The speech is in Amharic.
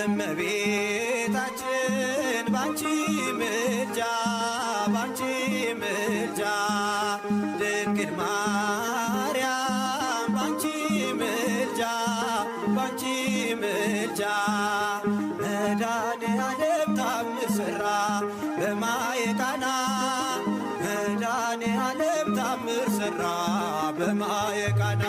እመቤታችን ባንቺ ምልጃ ባንቺ ምልጃ ድንግል ማርያም ባንቺ ምልጃ ባንቺ ምልጃ መድኃኔዓለም ታምር ሠራ በማየ ቃና መድኃኔዓለም ታምር ሠራ በማየ ቃና።